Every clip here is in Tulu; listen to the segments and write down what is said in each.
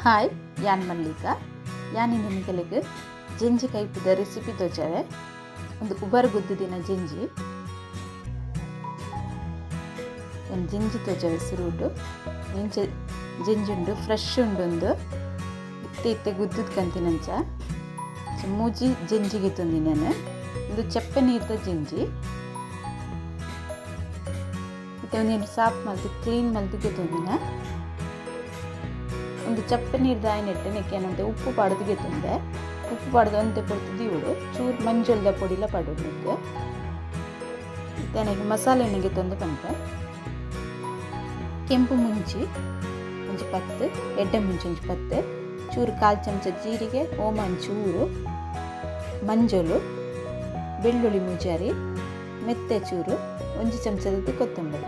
ಹಾಯ್ ಯಾನ್ ಮಲ್ಲಿಕಾ ಯಾನಿ ನಿಮಗೆಲೆಗ್ ಜೆಂಜಿ ಕೈಪುದ ರೆಸಿಪಿ ತೋಜಾವೆ. ಒಂದು ಉಬರ್ ಗುದ್ದುದಿನ ಜೆಂಜಿ ಜೆಂಜಿ ತೋಜಾವೆ. ಸುರುಟು ಇಂಚ ಜೆಂಜಿ ಉಂಡು, ಫ್ರೆಶ್ ಉಂಡು. ಇತ್ತೆ ಇತ್ತೆ ಗುದ್ದುದ್ ಕಂತಿನಂಚ ಮೂಜಿ ಜೆಂಜಿಗೆ ತಂದಿನೇನೆ. ಒಂದು ಚಪ್ಪೆ ನೀರ್ದ ಜೆಂಜಿ ಇತ್ತೆ ಒಂದೇನು ಸಾಫ್ ಮಲ್ತು ಕ್ಲೀನ್ ಮಲ್ತಿಗೆ ತಂದಿನ. ಒಂದು ಚಪ್ಪೆ ನೀರ್ದ ಆಯ್ನೆಟ್ಟು ನೆಕ್ಕೇನಂತೆ ಉಪ್ಪು ಪಾಡ್ದು ತಂದೆ. ಉಪ್ಪು ಪಾಡ್ದು ಒಂತೆ ಪೊರ್ತು ದೀವಡು, ಚೂರು ಮಂಜೊಲ್ದ ಪೊಡಿಲ ಪಾಡೋಡು ನೆಕ್ಕೆ. ಇತ್ತೆ ನೆಕ್ಕೆ ಮಸಾಲೆ ನೆಗೆ ತಂದು ಪಂಪೆ. ಕೆಂಪು ಮುಂಚಿ ಒಂಜಿ 10, ಎಡ್ಡೆ ಮುಂಚಿ ಒಂಜಿ 10, ಚೂರು ಕಾಲು ಚಮಚ ಜೀರಿಗೆ, ಓಮ ಚೂರು, ಮಂಜೊಲು, ಬೆಳ್ಳುಳ್ಳಿ ಮುಜಾರಿ, ಮೆತ್ತೆ ಚೂರು, ಒಂಜಿ ಚಮಚದ ಕೊತ್ತಂಬರಿ.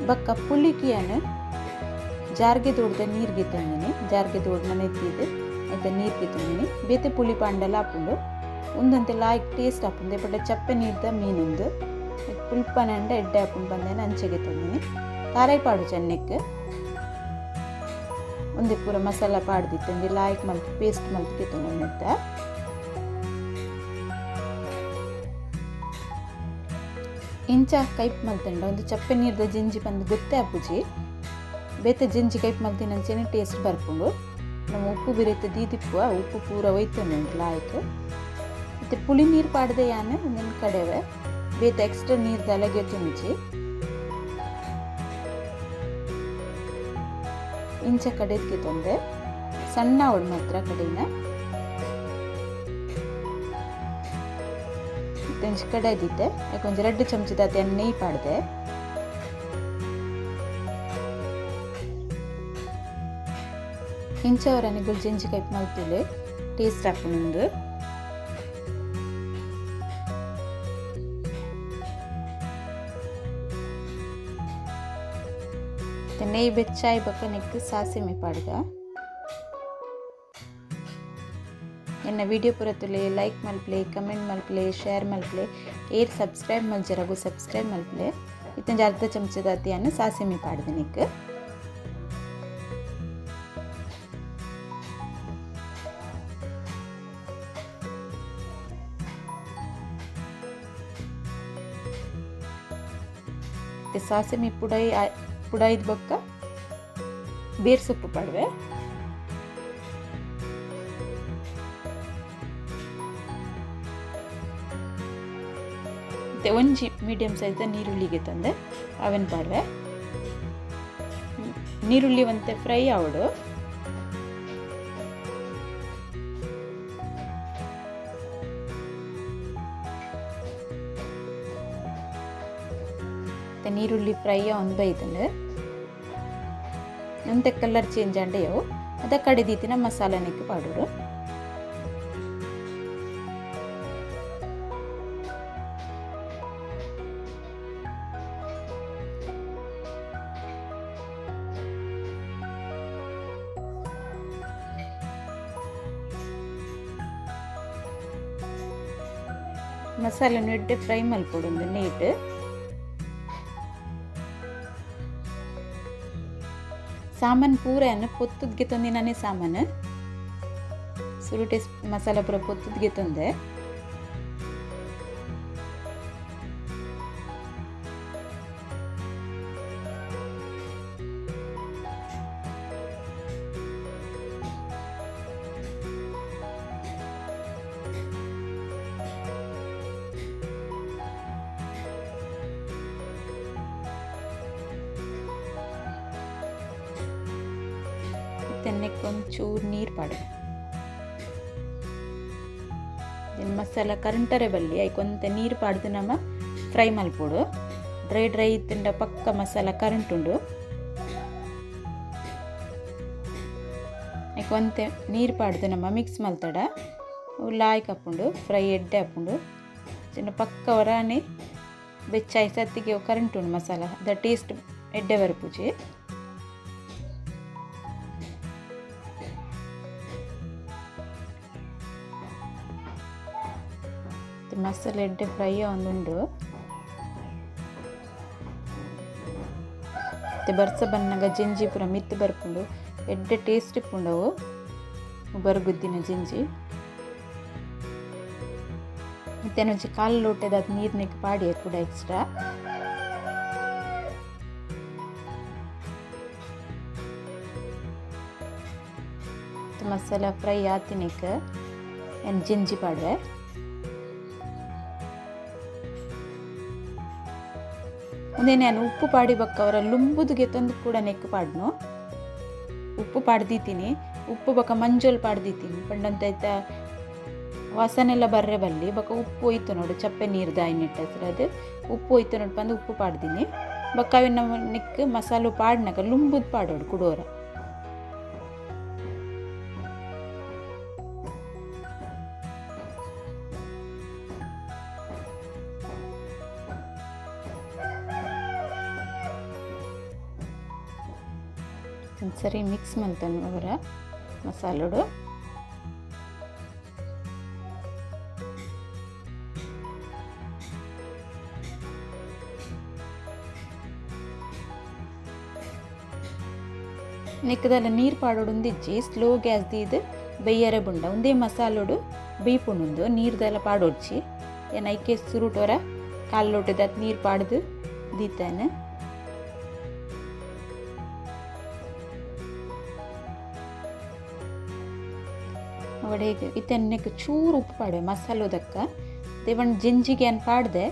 ಬಕ್ಕ ಪುಳಿಕಿಯನ್ನು ಜಾರ್ಗೆ ದೋಡ್ದ ನೀರಿಗೆ ತಂದಿನಿ. ಜಾರ್ಗೆ ದೋಡ್ನ ನೆತ್ತಿದ್ದು ಆಯ್ತಾ ನೀರಿಗೆ ತಂದಿನಿ. ಬೇತೆ ಪುಳಿ ಪಾಂಡಲ ಆಪುಂಡು ಒಂದಂತೆ ಲಾಯ್ಕ್ ಟೇಸ್ಟ್ ಆಪುಂಡು. ಬಟ್ ಚಪ್ಪೆ ನೀರ್ದ ಮೀನೊಂದು ಪುಲ್ಪನಂಡ ಎಡ್ಡೆ ಆಪುಂಡು ಬಂದೇನೆ ಅಂಚೆಗೆ ತಂದಿನಿ. ತಾರೈ ಪಾಡು ಚೆನ್ನೆಕ್ ಒಂದೇ ಪೂರ ಮಸಾಲ ಪಾಡ್ದಿತ್ತು. ಒಂಜಿ ಲಾಯ್ಕ್ ಮಲ್ತ್ ಪೇಸ್ಟ್ ಮಲ್ತ್ ತಂದಿತ್ತ. ಇಂಚ ಕೈಪ್ ಮಲ್ತಂಡ ಒಂದು ಚಪ್ಪೆ ನೀರ್ದ ಜಿಂಜಿ ಬಂದು ಗೊತ್ತೇ ಆಪುಜಿ. ಬೇತೆ ಜಿಂಜಿ ಕೈಪ್ ಮಲ್ತಿನಂಚೆನೆ ಟೇಸ್ಟ್ ಬರ್ಪುಂಡು. ನಮ್ಮ ಉಪ್ಪು ಬಿರೈತೆ ದೀದಿಪ್ಪು ಆ ಉಪ್ಪು ಪೂರ ಒಯ್ತುಂಡು ಲಾಯ್ಕ್. ಮತ್ತು ಪುಳಿ ನೀರು ಪಾಡದೆ ಯಾನೆ ಒಂದಿನ ಕಡೆವೆ ಬೇತೆ ಎಕ್ಸ್ಟ್ರಾ ನೀರ್ದೆಲ್ಲ ಗೆತ್ತುಂಜಿ. ಇಂಚ ಕಡೆದ್ಗೆ ತಂದೆ ಸಣ್ಣ ಅವಳು ಮಾತ್ರ ಕಡೆನ ಒಂಜಿ ಕಡೆ ಇದ್ದಿತ್ತೆ. ಯಾಕೆ ಒಂಜಿ 2 ಚಮಚದ ನೆಯ್ಯಿ ಪಾಡ್ದೆ. ಇಂಚವರನಿಗಳು ಜೆಂಜಿ ಕೈಪ್ ಮಲ್ತುಲೆ ಟೇಸ್ಟ್ ಆಪುಂಡು. ನೆಯ್ಯಿ ಬೆಚ್ಚಾಯಿ ಬೊಕ್ಕ ನೆಕ್ಕ್ ಸಾಸಿಮೆ ಪಾಡ್ಗ. ಎನ್ನ ವಿಡಿಯೋ ಪೂರ ತುಲೆ ಲೈಕ್ ಮಲ್ಪಲೆ, ಕಮೆಂಟ್ ಮಲ್ಪಲೆ, ಶೇರ್ ಮಲ್ಪಲೆ, ಏರ್ ಸಬ್ಸ್ಕ್ರೈಬ್ ಮಲ್ಜರಗು ಸಬ್ಸ್ಕ್ರೈಬ್ ಮಲ್ಪಲೆ. ಇತ್ತೊಂಜಿ ಅರ್ಧ ಚಮಚದ ಅತಿಯನ್ನು ಸಾಸಿಮೆ ಪಾಡ್ದೆ ನೆಕ್ಕ್. ಸಾಸಿಮೆ ಪುಡೈ ಪುಡೈದ ಬೊಕ್ಕ ಬೇರ್ ಸೊಪ್ಪು ಪಾಡುವೆ. ಮತ್ತೆ ಒಂಜಿ ಮೀಡಿಯಂ ಸೈಜ್ ನೀರುಳ್ಳಿಗೆ ತಂದೆ ಅವೆನ್ ಪಾಡುವೆ. ನೀರುಳ್ಳಿ ಒಂತೆ ಫ್ರೈ ಆವಡು. ನೀರುಳ್ಳಿ ಫ್ರೈ ಒಂದು ಬೈತಂಡು ಒಂತೆ ಕಲರ್ ಚೇಂಜ್ ಆಂಡೆಯವು. ಅದ ಕಡೆದೀತಿನ ಮಸಾಲನೆಕ್ಕೆ ಪಾಡೋಡು. ಮಸಾಲೆನು ಎಡ್ಡೆ ಫ್ರೈ ಮಲ್ಪೊಡು ಒಂದು ನೀಟ್. ಸಾಮಾನು ಪೂರ ಪೊತ್ತುದ್ಗೆ ತಂದಿನಾನೇ ಸಾಮಾನು ಸುರುಟೆ ಮಸಾಲ ಪೂರ ಪೊತ್ತುದ್ಗೆ ತಂದೆ. ಒಂಚೂರು ನೀರು ಪಾಡು. ಮಸಾಲ ಕರಂಟರೆ ಬಲ್ಲಿ ಐಕೊಂತೆ ನೀರು ಪಾಡ್ದು ನಮ್ಮ ಫ್ರೈ ಮಲ್ಪೊಡು. ಡ್ರೈ ಡ್ರೈ ಇತ್ತಂಡ ಪಕ್ಕ ಮಸಾಲ ಕರಂಟುಂಡು. ಐಕೊಂತೆ ನೀರು ಪಾಡ್ದು ನಮ್ಮ ಮಿಕ್ಸ್ ಮಲ್ತಡ ಲಾಯ್ಕ್ ಆಪುಂಡು, ಫ್ರೈ ಎಡ್ಡೆ ಆಪುಂಡು. ಚಿನ್ನ ಪಕ್ಕ ಹೊರಾನೆ ಬೆಚ್ಚಾಯಿ ಸತ್ತಿಗೆ ಕರಂಟುಂಡು ಮಸಾಲ the taste ಎಡ್ಡೆ ಬರ್ಪುಜಿ. ಮಸಾಲೆ ಎಡ್ಡೆ ಫ್ರೈ ಒಂದುಂಡು. ಮತ್ತೆ ಬರ್ಸ ಬನ್ನಗ ಜೆಂಜಿ ಪೂರ ಮಿತ್ತು ಬರ್ಪುಂಡು. ಎಡ್ಡೆ ಟೇಸ್ಟ್ ಇಪ್ಪುಂಡವು ಉಬರ್ ಗುದ್ದಿನ ಜಿಂಜಿ. ಇತ್ತೆ ಕಾಲು ಲೋಟದ ನೀರ್ನಿಕ್ ಪಾಡಿಯ ಕೂಡ ಎಕ್ಸ್ಟ್ರಾ. ಮಸಾಲ ಫ್ರೈ ಆತಿನಿಕ್ ಏನು ಜಿಂಜಿ ಪಾಡುವೆ. ಒಂದೇನೆ ನಾನು ಉಪ್ಪು ಪಾಡಿ ಬಕ್ಕವರ ಲುಂಬುದುಗೆ ತಂದು ಕೂಡ ನೆಕ್ ಪಾಡ್ನು. ಉಪ್ಪು ಪಾಡ್ದಿದ್ದೀನಿ, ಉಪ್ಪು ಬಕ್ಕ ಮಂಜೋಲ್ ಪಾಡ್ದಿದ್ದೀನಿ ಪಂಡಂತ ಆಯ್ತಾ ವಾಸನೆಲ್ಲ ಬರ್ರೆ ಬಲ್ಲಿ ಬಕ್ಕ ಉಪ್ಪು ಹೋಯ್ತು ನೋಡು ಚಪ್ಪೆ ನೀರ್ದ ಐನಿಟ್ಟ ಅದು ಉಪ್ಪು ಹೋಯ್ತು ನೋಡು ಬಂದು ಉಪ್ಪು ಪಾಡ್ದೀನಿ. ಬಕ್ಕ ಅವಿನ ನಿಕ್ ಮಸಾಲು ಪಾಡ್ನಾಗ ಲುಂಬುದು ಪಾಡೋಡು ಕುಡೋರ. ಸರಿ ಮಿಕ್ಸ್ ಮಲ್ತಾನು ಅವರ ಮಸಾಲೋಡು. ನೆಕ್ಕದಲ್ಲ ನೀರು ಪಾಡೋಡು ಒಂದಿಜ್ಜಿ ಸ್ಲೋ ಗ್ಯಾಸ್ ದೀದು ಬೇಯರೆ ಬುಂಡ ಒಂದೇ ಮಸಾಲೋಡು ಬೇಯ್ಪುಂಡು ನೀರ್ದೆಲ್ಲ ಪಾಡೋಡ್ಚಿ. ಏನು ಐಕೆ ಸುರುಟೋರ ಕಾಲು ಲೋಟದ ನೀರು ಪಾಡ್ದು ದೀತಾನೆ. ವಡೆಗೆ ಇತ್ತೆ ಚೂರು ಉಪ್ಪು ಪಾಡುವೆ ಮಸಾಲೋದಕ್ಕ ದೇವಣ್ಣ ಜಿಂಜಿಗೆ ಏನು ಪಾಡ್ದೆ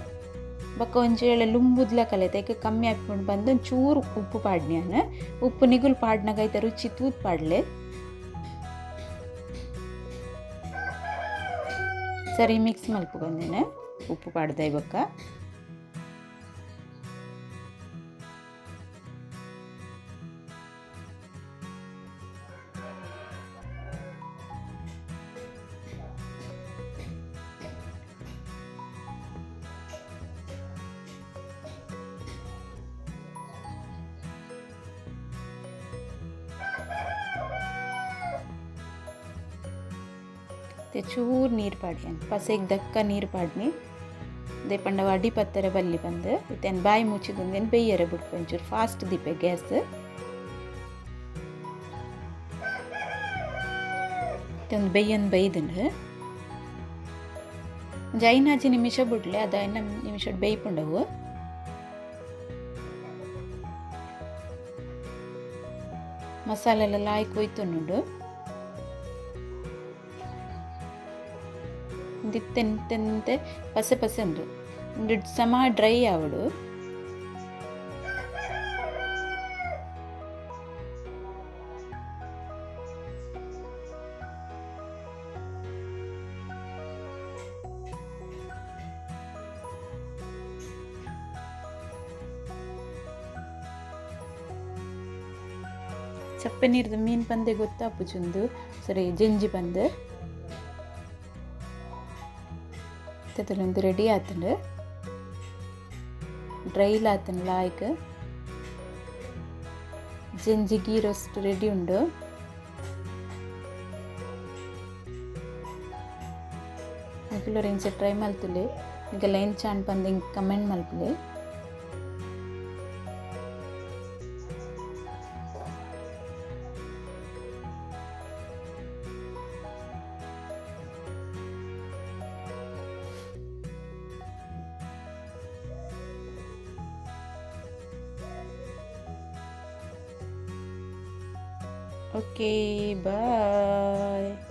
ಬೊಕ್ಕ ಒಂಜಿ ವೇಳೆ ಲುಂಬುದ್ಲ ಕಲೆತೆ ಐಕ್ ಕಮ್ಮಿ ಹಾಕ್ಕೊಂಡು ಬಂದು ಒಂಚೂರು ಚೂರು ಉಪ್ಪು ಪಾಡ್ನ್ಯಾನ. ಉಪ್ಪು ನಿಗುಲು ಪಾಡ್ನಾಗ ಐತ ರುಚಿ ತೂತ್ ಪಾಡ್ಲೆ. ಸರಿ ಮಿಕ್ಸ್ ಮಲ್ಪುಗೊಂದೇನೆ ಉಪ್ಪು ಪಾಡ್ದೆ ಬೊಕ್ಕ. ಚೂರು ನೀರು ಪಾಡ್ಯಾನ ಪಸೆಗೆ ದಕ್ಕ ನೀರು ಪಾಡ್ನಿ ದೇಪಂಡವ ಅಡಿ ಪತ್ತರ ಬಲ್ಲಿ ಬಂದು ಇತ್ತೇನು ಬಾಯಿ ಮುಚ್ಚಿದೊಂದೇನು ಬೇಯರೆ ಬಿಡ್ಪು ಒಂಚೂರು ಫಾಸ್ಟ್ ದೀಪೆ ಗ್ಯಾಸ್. ಒಂದು ಬೇಯನ್ ಬೇಯ್ದನು ಒಂಜಿ ಐನಾಜಿ ನಿಮಿಷ ಬಿಡ್ಲೆ ಅದು ಐನ ನಿಮಿಷ ಬೇಯ್ಪುಂಡವು. ಮಸಾಲೆಲ್ಲ ಲಾಯ್ಕ್ ಹೋಯ್ತು ನೋಡು. ಇತ್ತೆಂತೆ ಪಸೆ ಪಸೆ ಉಂಡು ಉಂಡು ಸಮ ಡ್ರೈ ಆವಡು. ಚಪ್ಪೆ ನೀರ್ದು ಮೀನು ಪಂದೆ ಗೊತ್ತಾಪುಜುಂದು ಸರಿ ಜಂಜಿ ಪಂದೆ ಒಂದು ರೆಡಿ ಆತಂಡು ಡ್ರೈಲ್ ಆತಂಡು ಲಾಯ್ಕ್ ಜಂಜಿ ಗೀ ರೋಸ್ಟ್ ರೆಡಿ ಉಂಡು. ನಿಕುಲು ಇಂಚ ಟ್ರೈ ಮಲ್ತುಲೆ ನಿಕಲ್ಲ ಎಂಚ ಪಂದ್ ಇಂಕ್ ಕಮೆಂಟ್ ಮಲ್ಪುಲೆ. Okay, bye.